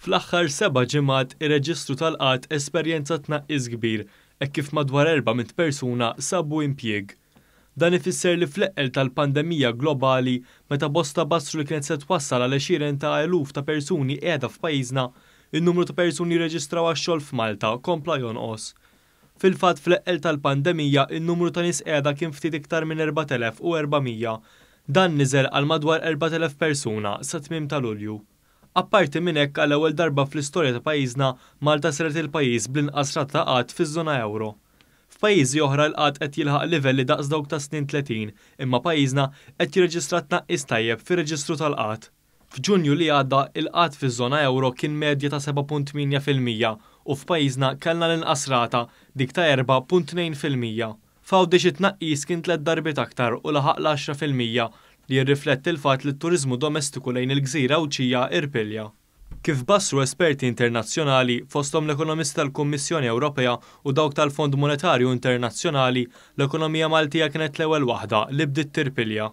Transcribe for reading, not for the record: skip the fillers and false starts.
Fl-aħħar seba' ġimgħat ir-reġistru tal-qgħad esperjenza tnaqqis kbir hekk kif madwar 400 persuna sabu impjieg. Dan ifisser li fl-eqqel tal-pandemija globali, meta bosta bassru li kienet se twassal għal għexieren ta' eluf ta' persuni qiegħda f'pajjiżna, in-numru ta' persuni rreġistraw għax-xogħol f'Malta kompla jonqos. Fil-fatt fl-eqqel tal-pandemija in-numru ta' nies qiegħda kien ftit iktar minn 4,400. Dan niżel għal madwar 4,000 persuna sa tmiem ta' Lulju. Apparti minn hekk għall-ewwel darba fl-istorja ta' pajjiżna, Malta saret il-pajjiż bl-inqas rata ta' qgħad fiż-żona ewro. F'pajjiżi oħra l-qgħad qed jilħaq livelli daqs dawk tas-snin 30, imma pajjiżna qed jirreġistra tnaqqis tajjeb fir-reġistru tal-qgħad. F'Ġunju li għadda, il-qgħad fiż-żona ewro kien medja ta' 7.8% u f'pajjiżna kellna l-inqas rata, dik ta' 4.2%. F'Għawdex it-tnaqqis kien tliet darbiet aktar u laħaq l-10% li jirrifletti l-fatt li t-turiżmu domestiku lejn il-gżira Għawdxija irpilja. Kif bassru esperti internazzjonali, fosthom l-ekonomisti tal-Kummissjoni Ewropea u dawk tal-Fond Monetarju Internazzjonali, l-ekonomija Maltija kienet l-ewwel waħda li bdiet tirpilja.